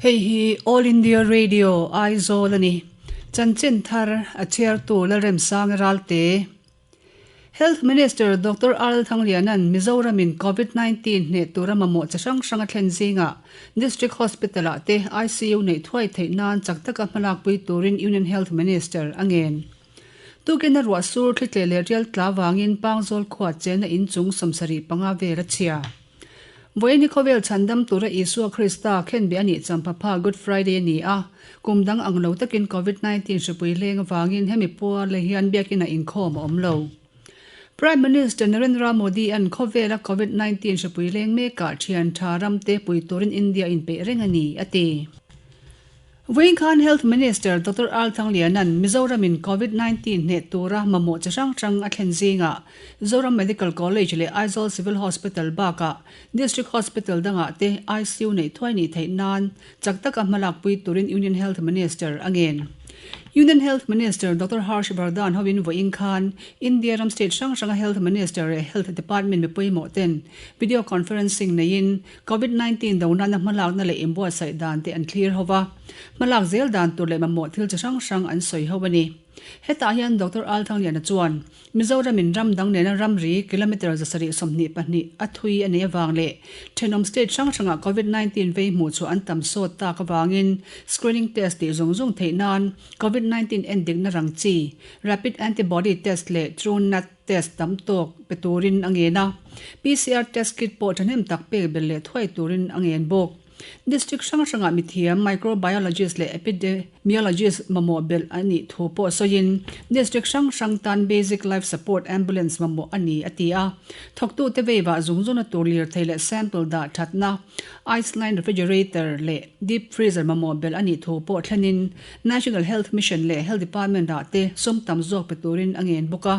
Hei hi All India Radio, Aizawl a ni. Chanchin thar a chhiartu Lalremsanga Ralte. Health Minister Doctor RL Thangliana'n Mizoramin Covid 19 hneh tura mamawh chi hrang hrang a thlen zingah District Hospital-ah te ICU neih thuai theih nan chak taka hmalakpui turin Union Health Minister a ngen. Tukin a ruah sur thli tleh leh rial tla vangin Pangzawl khua chenna inchung 75 vel a chhia. Vawiin hi khawvel chhandam tura Isua Krista khenbeh a nih champha Good Friday a ni a, kum dang ang lo takin Covid 19 hripui leng avangin hemi puar leh hian biakinn ah inkhawm a awm lo. Prime Minister Narendra Modi an khawvela Covid 19 hripui leng mekah thian tha ramte pui turin India inpeih reng a ni, a ti. Vawiin khan Health Minister Doctor Al Thangliana'n Mizoramin Covid 19 hneh tura mamawh chi hrang hrang a thlen zingah Zoram Medical College leh Aizawl Civil Hospital bakah District Hospital dangah te ICU neih thuai nih theih nan chak taka hmalakpui turin Union Health Minister a ngen. Union Health Minister Doctor Harsh Vardhan hovin vawiin khan India ram state hrang hranga Health Minister leh Health Department mi pawimawh ten video conferencing neiin Covid 19 do nana hmalakna leh inbuatsaih dan te an thlir ho va, hmalak zel dan tur leh mamawh thil chi hrang hrang an sawi ho a ni. Hetah hian Doctor Al Thangliana chuan Mizoramin ram dang nena ramri kilometre 722 a thui a nei avang leh thenawm state hrang hrangah Covid 19 vei hmuh chhuah an tam sawt tak avangin screening test tih zung zung theih nan Covid 19 endikna rang chi rapid antibody test leh TrueNat Test tam tawk pe turin a ngen a, PCR test kit pawh thahnem tak pek belh leh thuai turin a ngen bawk. District hrang hrangah mithiam, microbiologist leh epidemiologist mamawh belh a nih thu pawh sawiin, district hrang hrang tan basic life support ambulance mamawh a ni, a ti a. Thawktute veivah zung zungna tur lirthei leh sample dah thatna, ice line refrigerator leh deep freezer mamawh belh a nih thu pawh thlenin, National Health Mission leh Health Department ah te sum tam zawk pe turin a ngen bawk a.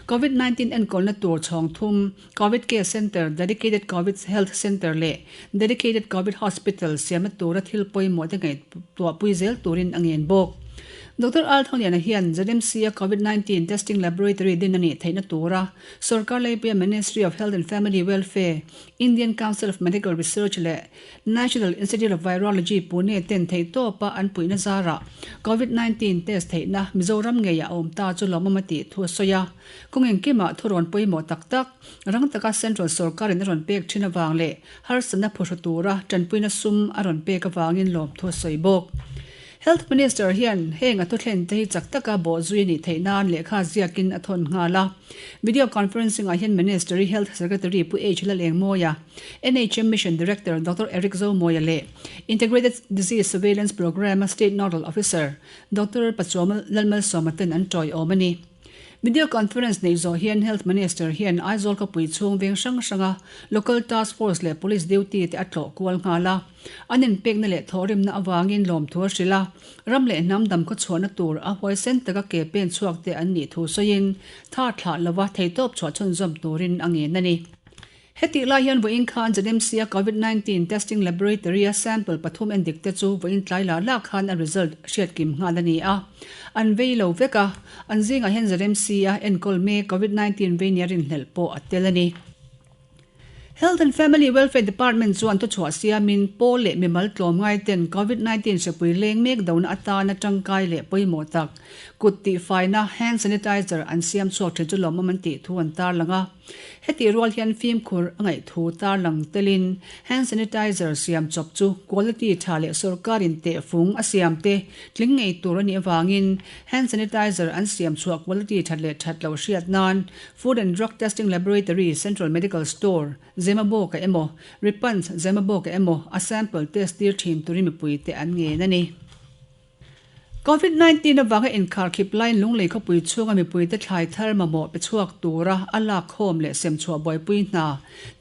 Covid 19 enkawlna tur chhawng thum, Covid Care Centre, Dedicated Covid Health Centre leh Dedicated Covid Hospital siamna tura thil pawimawh te ngaihtuahpui zel turin a ngen bawk. Doctor Al Thongliana hian ZMC a Covid 19 Testing Laboratory din a nih theihna tura Sorkar Leipuia Ministry of Health and Family Welfare, Indian Council of Medical Research leh National Institute of Virology, Pune ten theihtawpa an puihna zarah Covid 19 test theihna Mizoram ngeiah a awm ta chu lawmawm a tih thu a sawi a. Kawng engkimah thurawn pawimawh tak tak, rang taka Central sorkarin a rawn pek thin avang leh harsatna phuhru tura tanpuina sum a rawn pek avangin lawmthu a sawi bawk. Health Minister hian heng a thuthlen te hi chak taka bawhzui a nih theih nan lehkha ziakin a thawn nghal a. Video conferencing ah hian Ministry Health Secretary Pu H Lalengmawia, NHM Mission Director Doctor Eric Zomawia leh Integrated Disease Surveillance Programme-a State Nodal Officer Doctor Pachuama Lalmalsawma ten an tawiawm a ni. Video conference neih zawh hian Health Minister hian Aizawl khawpui chhung veng hrang hranga Local Task Force leh Police duty te a tlawh kual nghal a. An inpekna leh thawhrimna avangin lawmthu a hrilh a, ram leh hnam dam khawchhuahna tur a huaisen taka ke pen chhuak te an nih thu sawiin tha thlah lova theitawp chhuah chhunzawm turin a ngen a ni. Hetih lai hian vawiin khan ZMC a Covid 19 testing laboratory a sample pathum endik te chu vawiin tlai lah lah khan a result hriat kim nghal a ni a, an vei lo vek a, an zingah hian ZMC a enkawl mek Covid 19 vei nia rinhlelh pawh a tel a ni. Health and Family Welfare Department chuan thuchhuah siamin pawl leh mimal tlawmngai ten Covid 19 hrepui leng mek dona atana tangkai leh pawimawh tak kut tihfaina hand sanitizer an siam chhuak thin chu lawmawm an tih thu an tarlang a. Hetih rual hian fimkhur a ngaih thu tarlang telin hand sanitizer siam chawp chu quality tha leh sorkarin tehfung a siam te tling ngei tur a nih avangin hand sanitizer an siam chhuah quality that leh that loh hriat nan Food and Drug Testing Laboratory, Central Medical Store, Zemabawk-a emaw, Ripans, Zemabawk-a emaw a sample test tir thin turin mipuite an ngen a ni. Covid 19 avanga inkharkhip laiin Lunglei khawpui chhunga mipuite thlai thar mamawh pe chhuak tura a lak khawm leh sem chhuah buaipui hna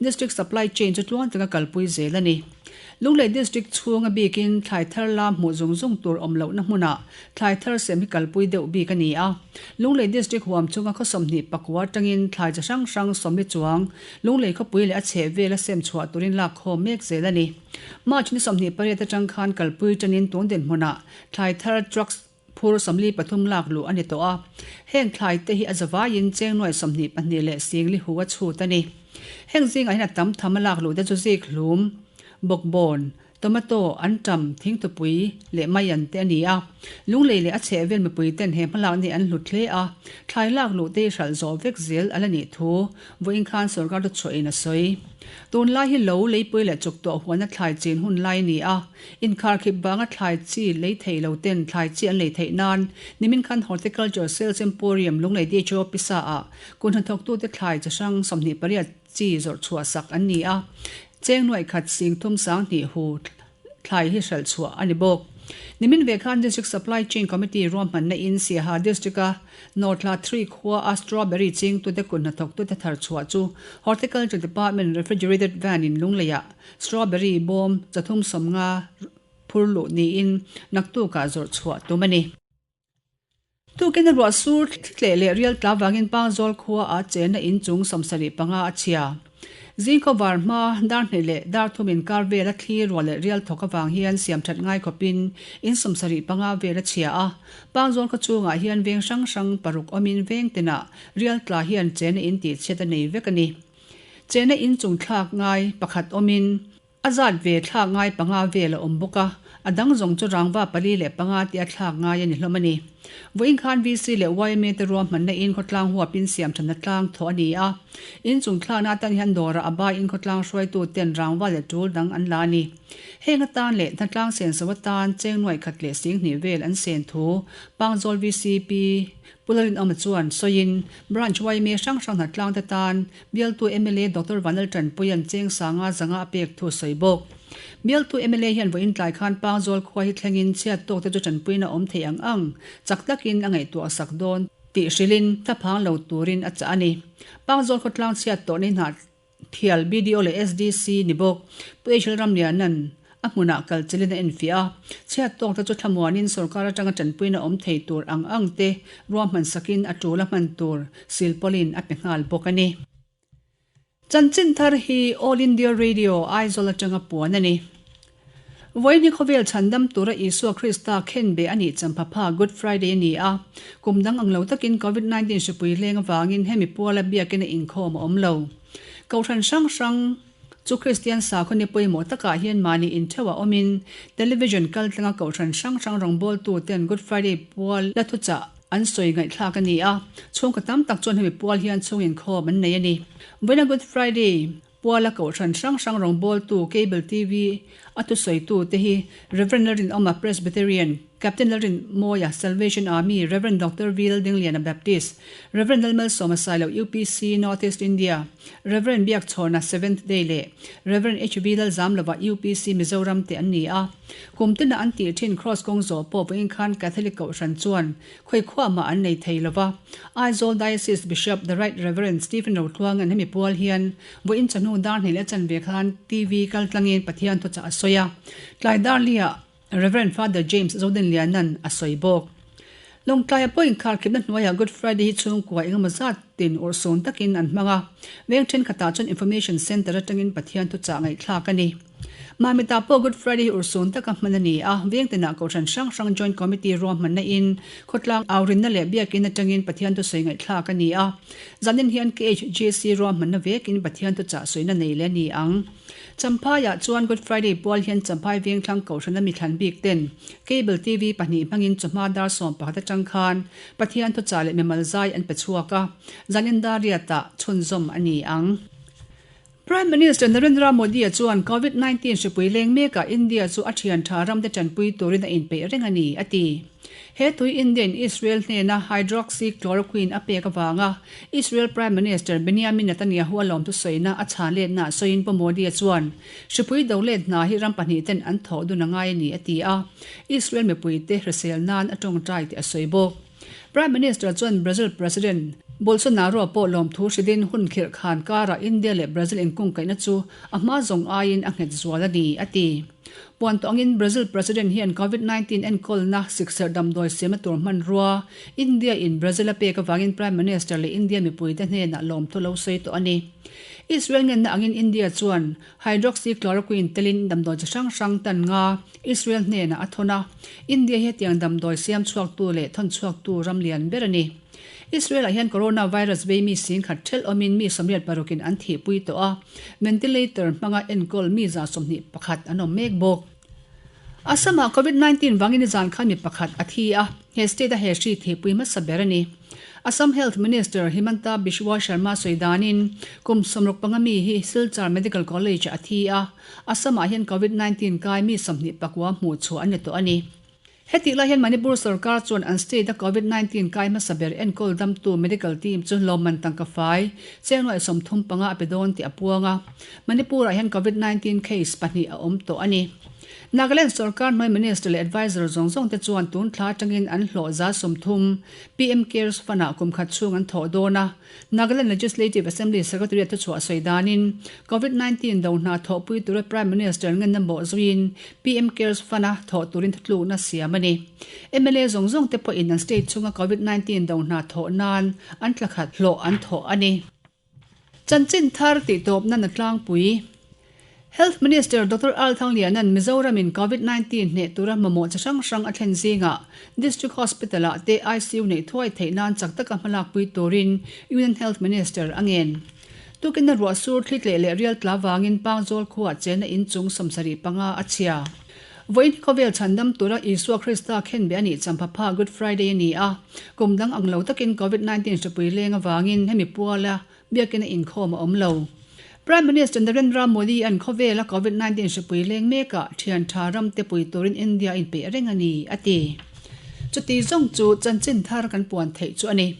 District Supply Chain chu tluang taka kalpui zel a ni. Lunglei District chhunga bikin thlai thar lam hmuh zung zung tur awm lohna hmunah thlai thar sem hi kalpui deuh bik a ni a. Lunglei District huam chhunga khaw 21 atangin thlai chi hrang hrang 40 chuang Lunglei khawpui leh a chhehvela sem chhuah turin lak khawm mek zel a ni. March ni 28 atang khan kalpui tanin tun dinhmunah thlai thar trucks phur 43 lak luh a ni tawh a. Heng thlai te hi a zavaiin cheng nuai 22 leh singli hu a chhut a ni. Heng zingah hian a tam tham a lak luh te chu zik hlum, bawkbawn, Tomato, anṭam, thingthupui leh maian te a ni a. Lunglei leh a chhehvel mipui ten he hmalakna hi an hlut hle a, thlai lak luh te hi hralh zawh vek zel a la nih thu vawiin khan sorkar thuchhuahin a sawi. Tunlai hi lo leipui leh chuktuah huana thlai chin hun lai a ni a, inkharkhip vanga thlai chi lei thei lo ten thlai chi an lei theih nan nimin khan Horticulture Sales Emporium Lunglei DHO pisa ah kun hnathawktute thlai chi hrang 28 chi zawrh chhuah sak an ni a, cheng nuaih khat sing thum sang hnih hu thlai hi hralh chhuah a ni bawk. Nimin ve khan District Supply Chain Committee ruahmanna in Siaha District-a Northla Three khua a strawberry chingtute kut hnathawktute thar chhuah chu Horticulture Department Refrigerated Van in Lungleiah strawberry bawm 350 phur luh niin naktukah zawrh chhuah tum a ni. Tukin a ruah sur thlitleh leh rial tla vangin Pangzawl khua a chenna in chung 75 a chhia. Zingkhaw var hma dar hnih leh dar thum inkar vel a thli ruah leh rial thawk avang hian siam that ngai khawpin in 75 vel a chhia a. Pangzawl khaw chungah hian veng hrang hrang paruk awmin veng tinah rial tla hian chenna in tihchhiat a nei vek a ni. Chenna in chung thlak ngai pakhat awmin A zat ve thlak ngai panga vel a awm bawk a, a dang zawng chu rangva pali leh panga tia thlak ngai a ni hlawm a ni. Vawiin khan VC leh yma te ruahmanna in khawtlang huapin siam thanna tlang thawh a ni a. In chung thlakna atan hian dawrah a baiin khawtlang hruaitu ten rangva leh tul dang an la a ni. Heng atan leh hnatlang senso atan cheng nuaih khat leh sing hnih vel an sen thu Pangzawl VCP Pu Lalrinawma chuan sawiin Branch yma hrang hrang hnatlang te tan Bialtu mla Doctor Vanlal Tanpuia'n cheng sanga zanga a pek thu a sawi bawk. Bialtu mla hian vawiin tlai khan Pangzawl khua hi thlengin chhiat tawk te chu tanpuina awm thei ang ang chak takin a ngaihtuah sak dawn tih hrilhin thlaphang lo turin a chah a ni. Pangzawl khawtlang chhiat tawhna hi hnah thial BDO leh SDC ni bawk. Pu Eichel Ramliana'n A hmunah kal chelin a enfiah a, chhiat tawkte chu thlamuanin sorkar atanga tanpuina awm thei tur ang ang te ruahman sakin a tul a hman tur silpawlin a pe nghal bawk a ni. Chanchin thar hi All India Radio Aizawl atanga puan a ni. Vawiin hi khawvel chhandam tura Isua Krista khenbeh a nih champha pha Good Friday a ni a, kum dang ang lo takin Covid 19 hripui leng avangin hemi puala biakin a inkhawm a awm lo. Kohhran hrang hrang. Chu Kristian sakhaw ni pawimawh takah hian mahni intheuh a awmin television kaltlanga kohhran hrang hrang rawngbawltu ten Good Friday pual la thuchah an sawi ngaihthlak a ni a, chhungkaw tam tak chuan hemi pual hian chhung inkhawm an nei a ni. Vawiina Good Friday puala kohhran hrang hrang rawngbawltu Cable TV a thusawitu te hi Rev. Lalrinawma Presbyterian, Captain Lalrinmawia Salvation Army, Rev. Doctor V Laldingliana Baptist, Rev. Lalmalsawma Sailo UPC North East India, Rev. Biakchhawna Seventh Day leh Rev. HV Lalzamlova UPC Mizoram te an ni a. Kum tina an tih thin Kraws kawng zawh pawh vawiin khan Catholic Kohhran chuan khawikhua mah an nei thei lova. Aizawl Diocese Bishop The Right Rev. Stephen Rotluanga'n hemi pual hian vawiin chawhnu dar hnih leh chanve khan TV kaltlangin Pathian thuchah a sawi a. Tlai darliah Rev. Father James Zodinliana'n a sawi bawk. Lawngtlaia pawh inkharkhipna hnuaiah Good Friday hi chhungkua engemaw zat tin urhsun takin an hmang a, veng thenkhatah chuan Information Centre atangin Pathian thuchah ngaihthlak a ni. Mahmitah pawh Good Friday hi urhsun taka hman a ni a, veng tinah Kohhran hrang hrang Joint Committee ruahmanna in khawtlang aurinna leh biakin atangin Pathian thusawi ngaihthlak a ni a, zanin hian KHJC ruahmanna vekin Pathian thuchah sawina nei leh a ni ang. Champhaiah chuan Good Friday pual hian Champhai Vengthlang Kohhrana mi thlan bik ten Cable TV pahnih hmangin chawhma dar 11 atang khan Pathian thuchah leh mimal zai an pe chhuak a, zanin dar riatah chhunzawm a ni ang. Prime Minister Narendra Modi-a chuan Covid 19 hripui leng mekah India chu a thian tha ramte tanpui turin a inpeih reng a ni, a ti. He tui India-in Israel hnena hydroxychloroquine a pek avanga Israel Prime Minister Benjamin Netanyahu a lawmthu sawina a chhan letnaah sawiin Pu Modi-a chuan hripui do let hna hi ram pahnih ten an thawh dun a ngai a ni a ti a, Israel mipuite hrisel nan a tawngtai tih a sawi bawk. Prime Minister chuan Brazil President Bolsonaro pawh lawmthu hrilhin hun khirh khan karah India leh Brazil inkungkaihna chu a hma zawng aiin a nghet zual a ni a ti. Puan tawh angin Brazil President hian Covid 19 enkawlna sikserh damdawi siamna tur hmanrua India in Brazil a pek avangin Prime Minister leh India mipuite hnenah lawmthu lo sawi tawh a ni. Israel ngenna angin India chuan Hydroxychloroquine telin damdawi chi hrang hrang tan nga Israel hnenah a thawn a, India hi hetiang damdawi siam chhuaktu leh thawn chhuaktu ram lian ber a ni. Israel-ah hian coronavirus vei mi singkhat ṭhelh awmin mi 86 in an thihpui tawh a, ventilator hmanga enkawl mi 21 an awm mek bawk. Assam-ah Covid 19 vangin nizan khan mi pakhat a thi a, he state-a he hri thihpui hmasa ber a ni. Assam Health Minister Himanta Biswa Sarma sawi danin kum 65 mi hi Silchar Medical College-ah a thi a, Assam-ah hian Covid 19 kai mi 29 hmuh chhuah an ni tawh a ni. Hetih lai hian Manipur sorkar chuan an state-a Covid 19 kai hmasa ber enkawl damtu medical team chu lawmman tangka fai cheng nuaih 35 a pe dawn tih a puang a. Manipur-ah hian Covid 19 case pahnih a awm tawh a ni. Nagaland sorkar hnuai minister leh adviser zawng zawng te chuan tun thla atangin an hlawh 30% PM Cares Fund-ah kum khat chhung an thawh dawn a. Nagaland Legislative Assembly Secretariat thuchhuah sawi danin Covid 19 do hna thawhpui tura Prime Minister ngenna mawh zuiin PM Cares Fund-a thawh turin thutlukna siam a ni. Mla zawng zawng te pawhin an state chhunga Covid 19 do hna thawh nan an thla khat hlawh an thawh a ni. Chanchin thar tihtawpna na tlangpui. Health Minister Doctor Al Thangliana'n Mizoramin Covid 19 hneh tura mamawh chi hrang hrang a thlen zingah District Hospital-ah te ICU neih thuai theih nan chak taka hmalakpui turin Union Health Minister a ngen. Tukin a ruah sur thli tleh leh rial tla vangin Pangzawl khuaa chenna inchung 75 a chhia. Vawiin hi khawvel chhandam tura Isua Krista khenbeh a nih champha Good Friday a ni a, kum dang ang lo takin Covid 19 hripui leng avangin hemi puala Biakin a inkhawm a awm lo. Prime Minister Narendra Modi an khawvela Covid 19 hripui leng mekah thian tha ram te pui turin India inpeih reng a ni, a ti. Chuti zawng chu chanchin thar kan puan theih chu a ni.